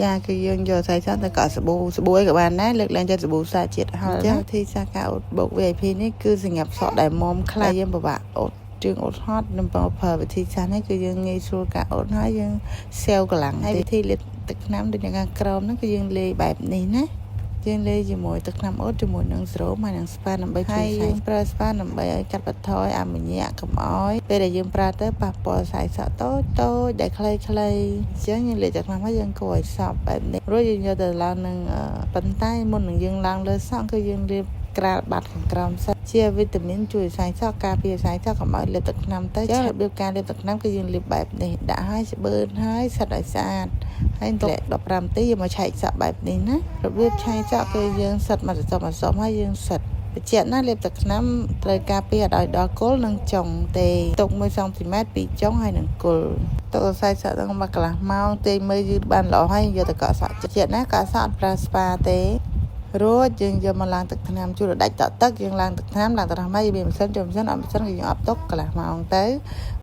ចាគឺយើងយកសរសៃសក់ទៅកក់សាប៊ូសាប៊ូអីក៏បានដែរលើកលែងតែសាប៊ូសារជាតិហឹរចាវិធីសាស្ត្រការអ៊ុតបូក VIP នេះគឺសម្រាប់សក់ដែលមុំខ្លាំងយើងពិបាកអ៊ុតជើងអ៊ុតហត់នឹងប្រើវិធីសាស្ត្រនេះគឺយើងងាយស្រួលការអ៊ុតហើយយើងសេវកម្លាំងហើយវិធីលាបទឹកថ្នាំដូចនៅខាងក្រោមហ្នឹងគឺយើងលាយបែបនេះណាយើងលាយជាមួយទឹកថ្នាំអ៊ុតជាមួយនឹងសេរ៉ូមហើយនឹងស្ប៉ាដើម្បីជួយយើងប្រើស្ប៉ាដើម្បីឲ្យកាត់បន្ថយអាមញាក់កុំឲ្យពេលដែលយើងប្រើទៅប៉ះពាល់សរសៃសក់តូចតូចដែលខ្លីៗអញ្ចឹងយើងលាយទឹកថ្នាំហើយយើងកូរឲ្យសព្វបែបនេះរួចយើងយកទៅឡើងនឹងប៉ុន្តែមុននឹងយើងឡើងលើសក់គឺយើងលាបក្រាលបាត់ខាងក្រោមសិនជាវីតាមីនជួយសរសៃសក់ការពារសរសៃសក់កុំឲ្យលាបទឹកថ្នាំទៅចារបៀបការលាបទឹកថ្នាំគឺយើងលាបបែបនេះដាក់ឲ្យស្បឺនហើយសិតឲ្យស្អាតហើយទម្លាក់15នាទីយកមកឆែកសក់បែបនេះណារបៀបឆែកសក់គឺយើងសិតមកសសុំមកសុំហើយយើងសិតបញ្ជាក់ណាលាបទឹកថ្នាំត្រូវការពារឲ្យដល់គល់និងចុងទេទុក1សង់ទីម៉ែត្រពីចុងហើយនឹងគល់ទុកសរសៃសក់ដល់មកកន្លះម៉ោងទាញមើលយឺតបានល្អហើយយកទៅកក់សក់ជាក់ណាកក់សក់អត់ប្រើស្ប៉ាទេរួចយើងយកមកឡើងទឹកថ្នាំជួលដាច់តក់ទឹកយើងឡើងទឹកថ្នាំឡើងទឹកថ្នាំហើយមានម៉ាស៊ីនចូលម៉ាស៊ីនអត់ម៉ាស៊ីនគឺយើងអត់ទុកកន្លះម៉ោងទៅ។